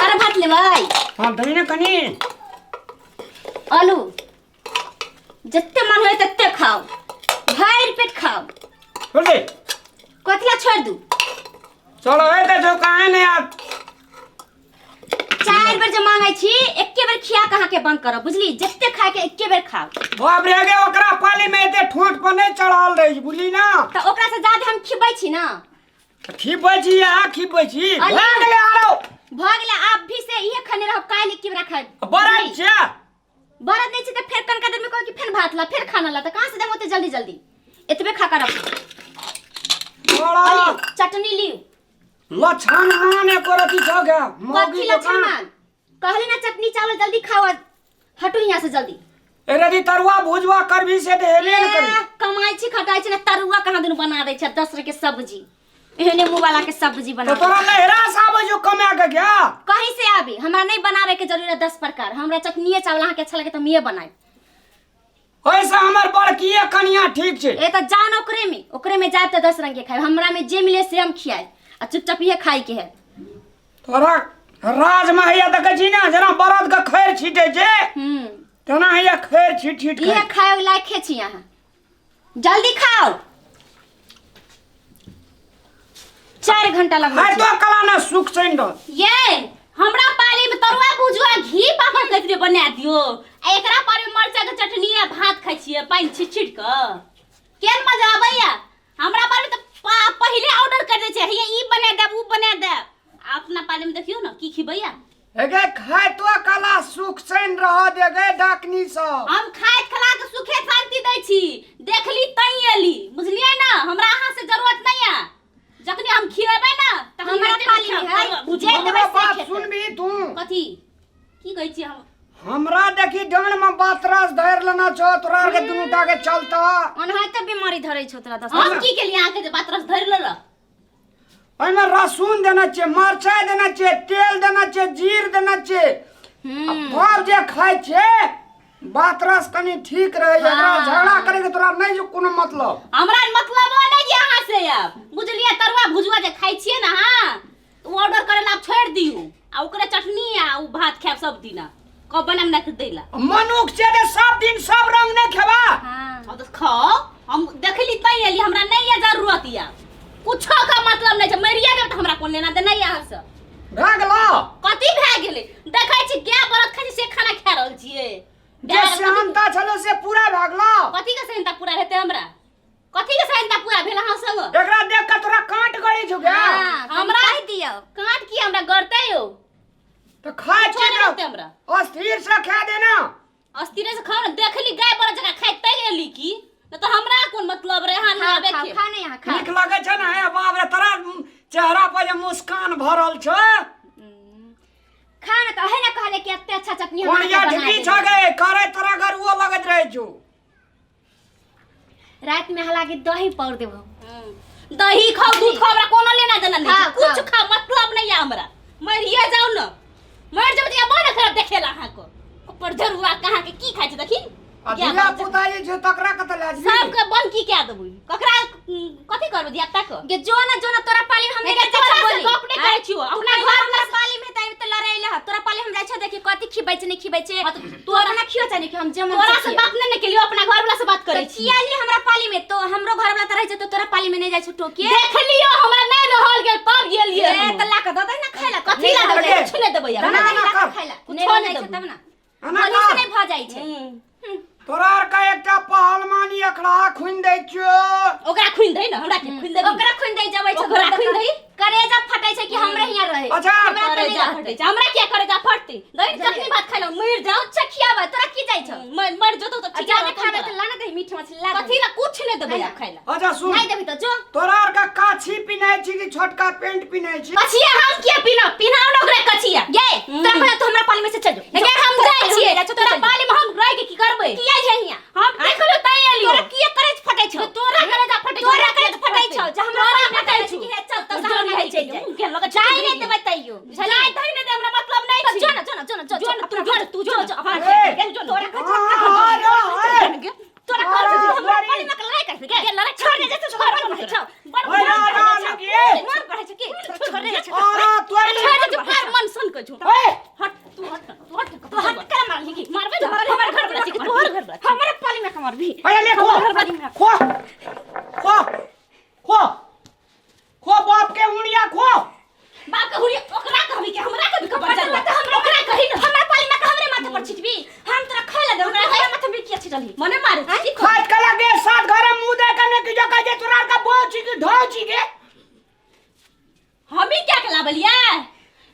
अरे भात लेबै? हाँ, दही ने कनी। आलू जते मन होय तते खाओ, भरि पेट खाओ। छोड़ दे। कथी ला छोड़ दू? चलो ए ते जो काहे नहीं आप। चारि बेर जे मांगै छी, एके बेर खिया कहाँ के बंद करब, बुझली? जते खाए के एके बेर खाओ। बाप रे, गे ओकरा पाली में एते ठोंठ पर नहीं चढ़ल रही, बुझली ना? त ओकरा से ज्यादा हम खिबै छी ना। खिबै छी, अहाँ खिबै छी। अरे। भए गेलै आरो। भऽ गेलै, आब भी से इहे खने रहब, काल्हि एके बेर खाएब। बरद छै। बरद नहीं छै त फेर कनका देर में कह कि फेर भात ला, फेर खाना ला, त कहाँ से देम ओते जल्दी जल्दी? एतबे खा कर रखो। बड़ा अली, चटनी लियो। लक्षण मान एको रति छ गया कथी लक्षण मान? कहली ना चटनी चावल जल्दी खाओ, हटू यहाँ से जल्दी। ए रदी तरुआ भुजवा करबी से ते हेबे न करी। ए, कमाई छी खटाई छी ना, तरुआ कहाँ दुनू बना दै छै? 10 रंग के सब्जी, एहने मुँह वाला के सब्जी बना। तो तोरा नहिरा से आबै जो कमा के गया? कहीं से आबी, हमरा नहीं बनावे के जरूरत 10 प्रकार। हमरा चटनीये चावल अहाँ के अच्छा लगे तो हम बनाए। ऐसे हमर बड़कीए कनिया ठीक छै। ए त जान ओकरे में, ओकरे में जाए त 10 रंग के खाए, हमरा में जे मिले से हम खियाए आ चुपचाप ये खाए के है। तोरा राज में हैया देखै छी ना, जेना बरद के खैर छीटै छै तेना हैया खैर छीट छीट इहे खाइ। खाए लायक है छी अहाँ, जल्दी खाओ, 4 घंटा लगबै खाइ छै। तो कला ना सुख चैन रहत। ये हमरा पाली में तरुआ भुजुआ घी पापड़ कथी बना दियो, आ एकरा पाली में मरचा के चटनी आ भात खाइ छियै पानि छिट छिट क, केहन मजा आबैया? हमरा पाली में त पहिले ऑर्डर कर दै छै, हैया ई बना देब, ऊ बना देब। आ अपना पाली में देखियो न की खिबैया। एगे खाइ तो कला सुख चैन रह दे गे डाकनी सब। हम खाइत खला के सुखे शांति दै छी, देखली तैं एली, बुझलियै ना? हमरा अहाँ से जरूरत नहीं है, जखनी हम खिएबै ना तखनी हमरा हेतै पाली ने में खायब। है। तरुआ भुजिया। जे हमरा देबै से बात खेतै। सुनबी तू? कथी की कहै छी हम? हमरा देखी डांड में बातरस धरि लेना छौ तोरा आर के दुनू टा के चलता। ओनाहिते बीमारी धरै छौ तोरा 10। हम की केलियै अहाँके जे बातरस धरि लेलक? ओहिमे रसून देना छियै, मरचाइ देना छियै, तेल देना छियै, जीर देना छियै। आ सब जे खाइ छियै बातरस कनि ठीक रहै, एकरा झगड़ा करे के तोरा नहि जो कोनो मतलब। हमरा मतलब नहि जे अहाँ से आब, बुझलियै? तरुआ भुजुआ जे खाइ छियै ने अहाँ, ओ ऑर्डर करे ला आब छोड़ि दियौ, आ ओकरे चटनी आ ओ भात खायब सब दिना, कब बनाम ना दै ला। मनुख छै जे सब दिन सब रंग नहि खेबा। हाँ। हम तऽ खाओ, हम देखली तैं एली, हमरा नहीं है जरूरत या कुछो का मतलब नहीं छै, मरिया देब तऽ हमरा कोन लेना देना यऽ अहाँ से। भए गेलो? कथी भए गेलै? देखै छी गाय बरद खाइ छै से खाना खा रहल छियै। जे सेहनता छलो से पूरा भए गेलो? कथी के सेहनता पूरा हेतै हमरा? कथी के सेहनता पूरा भेल अहाँ संग? एकरा देख के तोरा कांट गड़ी छौ गे। हाँ, हमरा कहि दियौ। कांट की हमरा गड़तै यौ? तऽ खाइ कुछो छियै नहि तऽ रहतै हमरा। अस्थिर से खा देना। अस्थिरे से खाओ ने, देखली गाय बरद जकाँ खाइत तैं एली की, नहि तऽ हमरा कोन मतलब रहे अहाँ खा आबे खा के। खा नहीं यहाँ खा। नीक लगै छै ने? हे बाप रे, तोरा चेहरा पर जे मुस्कान भरल छै। खा ना, तऽ अहे ने कहले कि एते अच्छा चटनी हम कोनिया अहाँके बना ढिकी देब। छ गे करे तोरा गरुओ लगैत रहै छौ। रात में हालांकि दही पौर देबो। दही खाओ, दूध खाओ, हमरा कोनो लेना देना नहीं खाओ, छै। कुछ खाओ। खाओ, मतलब नहीं है हमरा। मरिए जाओ न, मर जाओ तऽ बड़ खराब देखेला अहाँके ऊपर जरुआ कहाँ के की खाइ छै देखी। आ धिया पुता जे छै तकरा कतऽ लए जेबही? सबके बंद की कए देबै? ककरा कथी करबै धिया पुता के? गे जो ना, जो ना तोरा पाली में हम नहीं, नहीं तोरा से बोली। गप नहीं करै छियौ। तू अपना कहियो घर हमरा पाली में तऽ तऽ लड़ै लह। तोरा पाली हम जाइ छौ देखी कथी खिबै छै नहीं खिबै छै। हाँ, तऽ तू अपना खियो छै नहीं कि हम जे मन तोरा से से खियौ। बात नहीं ने केलियौ, अपना घर वाला से बात करै तऽ छी। किया एली हमरा पाली में? तो हमरो घर वाला तऽ रहै छै तऽ तोरा पाली में नहीं जाइ छौ टोके। देख लियौ, हमरा नहीं रहल गेल तब गेलियै ए, हम। तऽ ला कऽ दऽ दे ना खाइ ला। कथी ला देबै? लगे। कुछ नहीं देबै दऽ हमरा। दे ना, ला कर। कऽ खाइ ला। कुछो नहीं नहि जाइ छै देबै। तब ना। एना बोली से कर। नहीं भऽ जाइ छै। तोरा आर के एकटा पहलवानी अखड़ा खुनि दै छियौ। ओकरा खुनि दही ने, हमरा के खुनि देबही? ओकरा खुनि दै जबै छै। ओकरा खुनि दही? करेजा फटै छै कि हमरे हियां रहे। अच्छा। हमरा तऽ नहीं करेजा रहतै। फटै छै। हमरा किया करेजा फटतै? दही ने चटनी भात खाइ ला मरि जाउ। अच्छा खियाबै, तोरा की जाइ छौ? मरि जेतौ तऽ आ ठीक जादे रहतौ खाबै तोरा। तऽ ला ना दही, मीठ मछली ला कथी दही। ला? कुछ नहि देबै है आब खाइ ला। अच्छा सुन। नहीं देबही तऽ जो। तोरा आर के काछी पिन्है छी कि छोटका पेंट पिन्है छी? कछिया हम किया पिन्हब? पिन्हाउ ने ओकरा कछिया। गे, तोरा कहलौ तू हमरा पाली में से चल जो। गे, हम तोरा जाइ पाली में छियै। जाइ छौ, तोरा चल जो। पाली में हम रहि के की करबै? किया जाइ हियां? हम देखलौ तैं एलियौ। तोरा किया करेज फटै छौ? तोरा करेजा फटै छौ। तोरा करेज फटै छौ। जे हमरा तोरा पाली में फटै कहै छौ। छी कि हे चल तऽ जो हमरा नहि नहि चलि जाइ। जाइ। मुँह के लगै जाइ छै। नहि देबै तैयो। जाइ दही नहि दे, हमरा मतलब नहि तऽ छै। जो ना, जो ना, जो ना, जो, जो ना, अपना तू जो ना, तू जो ना, जो, अपना ए, घर जो ना। तोरा हाँ, हाँ, हाँ, गे, तोरा हाँ, कहै छौ जे हमरा सॉरी। पाली में के लड़ाइ करबै गे। लड़ाइ छोड़ दे, छोड़ दे, छोड़। बड़ ओए, ना, ना, ना, गे। मन पढ़ै छै की? छोड़ दे, छोड़। अरे सकै छौ। ए हट तू, हट तू, हट तू हट कर, मार ली मारबे न, हमर घर वाला छी कि तोहर घर वाला छी? हमारे पाली में कमर भी। अरे ले खो। हमर पाली में। खो खो खो खो, बाप के उड़िया खो। बाप के हुरी ओकरा कहबी कि हमरा कहबी? कपर बचल चल त हमरा ओकरा कही न। हमरा पाली में हमरे माथे पर छिटबी? हम तोरा खाए ला देब, हमरा माथे में किया छिटलही? मने मारे छी। खात कला के साथ घरे मुंह दे के ने कि जो कहे तोरा का बोझ छी कि ढो छी के। हमी क्या के लाबलिया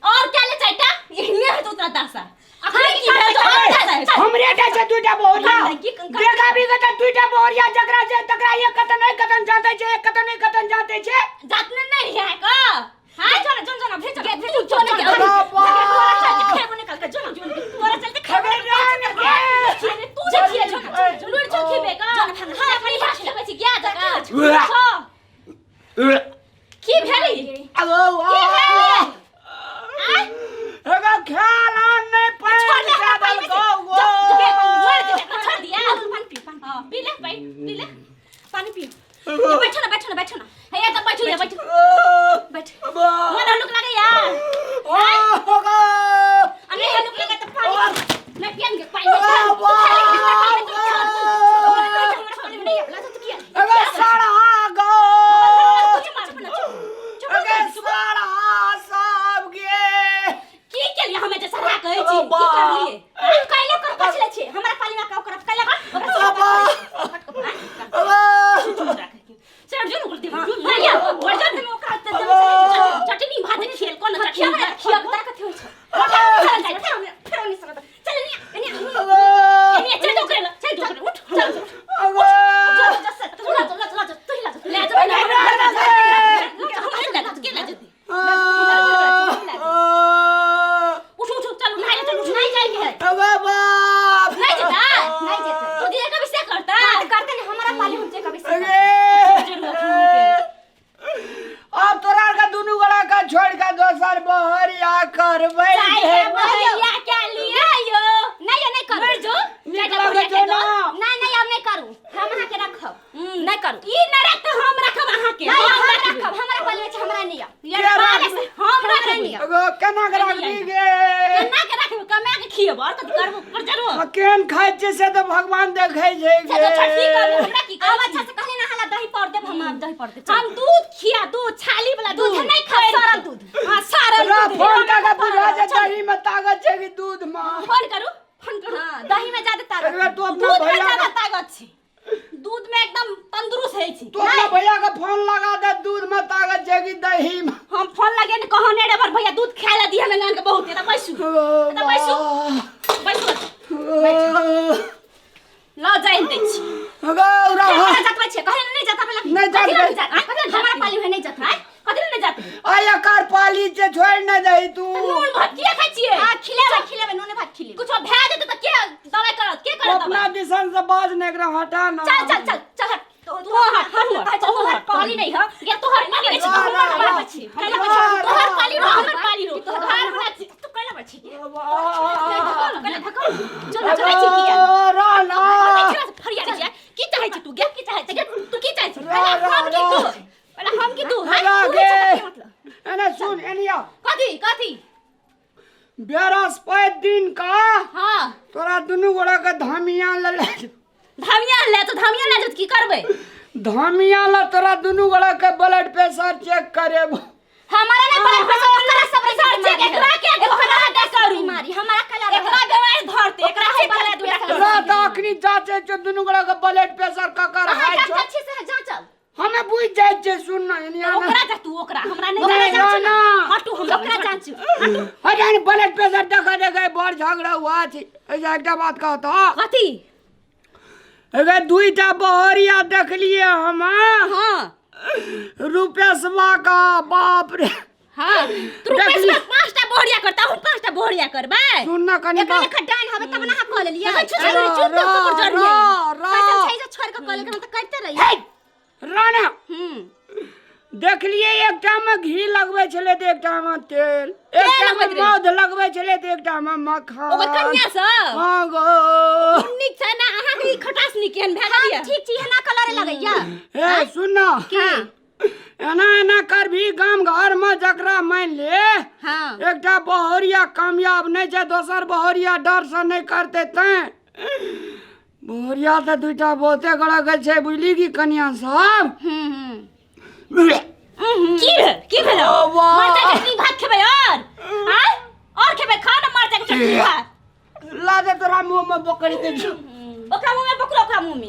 और क्या ले चाइटा एहने है तो तोरा दासा अखने की भेल तो और दासा है। हमरे के छै दुईटा बोरिया। नहीं, देखा भी के दुईटा बोरिया, जकरा छै तकरा एक कतन एक कतन जाते छै, एक कतन एक कतन जाते छै। जातने नहीं है का? हां, जो ना जो ना भेज के तू जो ना के अरे तोरा चलते खेबो निकल के, जो ना जो तोरा चलते खेबो। अरे रान के। अरे तू जे छिए जो ना लुड़ छो खिबे का। जो ना भाग। हां, अपनी हाथ खिबे छी गया जका उआ। छो की भेली? अगो की भेली? एगो ख्याल आन नहीं छोड़ पाए दे हमरा पानी में से। गो जो जो छोड़ दे एकरा, छोड़ दिया। पानी पी, पानी। हां, पी ले भाई, पी ले। पानी पी। ये बैठो ना, बैठो ना, बैठो ना। हे त बैठू ले, बैठू। बैठ। मन हलुक लागे यार। अरे हलुक लगे त पानी मैं पियन के पानी। आ, मैं हमरा पानी में नहीं आवला तो किया? एगो सड़ा गो। चुप ना, चुप चुप। एगो सड़ा सब गे। की केलिए हमे जे सरा कहै छी? की करलिए? कैला कर पछले छी हमरा पाली में का करब कैला कर? बाबा। चढ़ जो नुकल दे भैया, बढ़ जा। में ओकरा त चटनी भात खेल कोन चटनी? खिया भात खिया तोरा कथि होइ छै? चल चल, फेर फेर नहीं सकत। चल एनी एनी। एनी चल जो करे, चल जो करे, उठ चल। चल चल चल चल चल चल, तू ही ला। ले जा ले जा, के ले जती? उठ उठ, चल नहाय, चल उठ। नहीं जाएंगे है। नहीं जेता? नहीं जेते। तो दिया कभी से करता। हाँ, करते नहीं, हमारा पाली हम जे कभी से। अब तोरा के दुनू गोड़ा का छोड़ के दोसर बहरिया करबै। चाय के बहरिया क्या लिया यो? नहीं नहीं करू। मर जो। नीक लागै छौ ना? नहीं नहीं, अब नहीं करू, हम अहाँ के रखब नहीं करू। ई न रख त हम रखब अहाँ के। नहीं, हम हम रखब। रखब, हमारा पाली में छै, हमरा नहीं आब। ये पाले से हम रखब। नहीं आब। एगो केना के राखबी गे? केना के रखब? कमा के खियब और कथी करबो पर जरूर। आ केहन खाइ छियै से तऽ भगवान देखै छै से तो छठी गे। करबो, हमरा की अब कहै अच्छा छी? से कहले ना हाला दही पौर देब हम, आब दही पौर देब। हम दूध खिया, दूध छाली वाला दूध नहीं खाब, सड़ल दूध। हां, सारल रा दूध। फोन कऽ के बुझा जे दही में ताकत छै कि दूध में। फोन करू, फोन करू। हां, दही में ज्यादा ताकत। एक बेर तू अपना दूध में भैया ज्यादा के ताकत छै, दूध में एकदम तंदुरुस्त होइ छै। तू अपना भैया के फोन लगा दे, दूध में ताकत छै कि दही में। हम फोन लगे ने कहने रे बर भैया दूध खाय ला दिया में गान के बहुत है त बैसू, त बैसू, बैसू ल जाइन दै छी। गौरा। हमरा जतबै छै कहले नहीं जतबै ला। नहीं कथी ला जातबै। नहीं जात? हमरा पाली में नहीं जतबै। कथी ले जात? आ एकर पाली छै, छोड़ नहि दही तू। नून भात किया खाइ छियै? हां, खिलेबै, खिलेबै, नूने भात खिलेबै। कुछो भए जेतै त के दवाई करत? के करत अपना दवाई? दिसन से बाज नहि एकरा हटा ना। चल चल चल चल, हट। तू हट, तू हट, तू हट। पाली नहीं है गे तोहर पाली नहीं छै, हमर पाली छी। कैला पर छी? तोहर पाली रो, हमर पाली रो, तोहर वाला छी। तू कैला पर छी? कैला धकल जो ना चलै छी किया? रा ना। फरिया छियै की चाहै छी तू गे? की चाहै छी गे तू? की चाहै छी? रा, रा, हम की तू? रा। पहले हम की तू? हां। रा तू गे। नहीं मतलब। एने सुन, एनिया। कथी कथी? बृहस्पति दिन का हां। तोरा दुनू गोड़ा के धामिया ले ले। धामिया ले तो, धामिया ले तो की करबै? धामिया ले तोरा दुनू गोड़ा के ब्लड प्रेशर चेक करेब। हमारा नहीं ब्लड प्रेशर, ओकरा सब प्रेशर चेक एकरा के एकरा के करू। बीमारी हमारा कला। एकरा बीमारी धरते, एकरा से ब्लड प्रेशर। रा तऽ अखनी जाँचे छौ दुनू गोड़ा के ब्लड प्रेशर ककर अहाँ हाई छौ। डॉक्टर छी से जाँचब। हमे बुझि जाइ छियै, सुन ना एनिया ना। ओकरा जा तू, ओकरा, हमरा नहीं। नहीं, ओकरा ना, ना। हटू, हमरा ओकरा जाँचू। हटान, ब्लड प्रेशर देखा देखा बड़ झगड़ा हुआ छै। ऐसा एकटा बात कहता। कथी? अगर दुईटा बहरिया देखलिए हम। हां। रुपेशवा का, बाप रे। हां, तू देखली। रुपेश पांचटा बोहरिया करता, हम पांचटा बोहरिया करबै। सुन ना कनी एकरा बात। लेखा डाइन हवे तब ना अहाँ कह लेलियै। छु छु चुप तो तोर जरूरी रा, है। रा। कैसन छै जे छोड़ के कह लेलकै? हम तऽ करिते रहियै। हे राणा। हम्म। देखलिए एकटा में घी लगबै छलै तऽ एकटा में तेल, एकटा में लगबैत रहै? मध लगबै छलै तऽ एकटा में मखान। ओकर कन्या सब हाँ गो। नीक छै ने अहाँके? ई खटास नीक केहन भए गेल हम ठीक छी, एना कलरे लगैया। हे सुन ना, की? एना एना करभी गाम घर में जकरा मान ले। हाँ। एकटा बहरिया कामयाब नहि छै, दोसर बहरिया डर से नहि करतै। तैं बहरिया तऽ दुइटा बहुते गड़क छै, बुझली की कनिया सब? हम्म हम्म की भेल, की भेल? ओ वाह। मरचा के चटनी भात खेबै और आय और खेबै? खा ना मरचा के चटनी भात। ला दे, तोरा मुंह में बोकरी दे छौ। ओकरा मुंह में बोकरो, ओकरा मुंह में।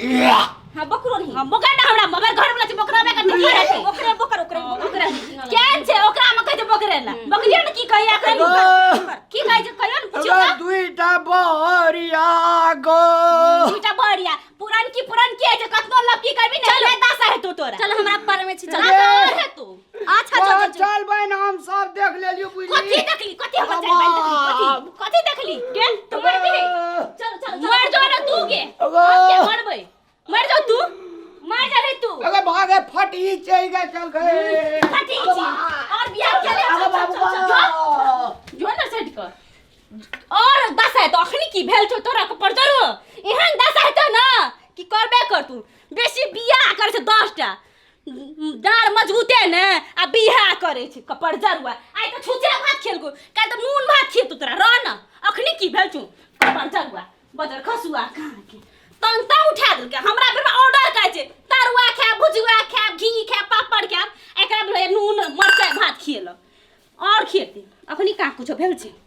हाँ, बोकरो नहीं। हम बोकरा ना, हमरा हमर घर वाला छै, बोकरा में करते की हेतै? ओकरे बोकर, ओकरे ओकरा केहन छै? ओकरा में कहै छै बोकरे ला, बकरिया ने की कहै एकरा? की कहै छै, कहियो ने, पुछियो अगर तऽ। दुइटा बहरिया गो। दुईटा बहरिया पुरनकी, पुरनकी है जे कतनो लपकी करबी ने, चलो दशा हेतौ तोरा। चलो, हमरा पर में छी, चलो। दशा और हेतौ। अच्छा, चल चल चल। चल बहन, हम सब देख लेलियो, कथी बुझली? देखली? कथी हमर चारि बहिन देखली? कथी कथी देखली गे? तू मरबी? चलो चलो। मर जो ना तू गे। अगो। हम के मरबै? मर जो तू, मर जाबे तू। अगर भागे फटी चल गए, चल गए। फटी छी और बियाह के ले। अरे बाबू। जो ना सेट कर और दशा हेतौ। अखनी की भेल छौ तोरा के परजरो? एहन दशा हेतौ ना कि करबे कर तू। बेसी बियाह करै छै 10टा, डाँर मजबूते ने आ बियाह करै छै कपरजरुआ। आइ तऽ छुछे भात खेलको, काल्हि तऽ नून भात खेतौ तोरा। रह न, अखनी की भेल छौ कपरजरुआ, बजर खसुआ? कहाँ के तंग तंग उठा देलकै। हमरा बेरमे ऑर्डर करै छै तरुआ खायब, भुजुआ खायब, घी खायब, पापड़ खायब। एकरा बेर नून मरचाइ भात खिएलक और खिएतै। अखनी कहाँ कुछो भेल छै?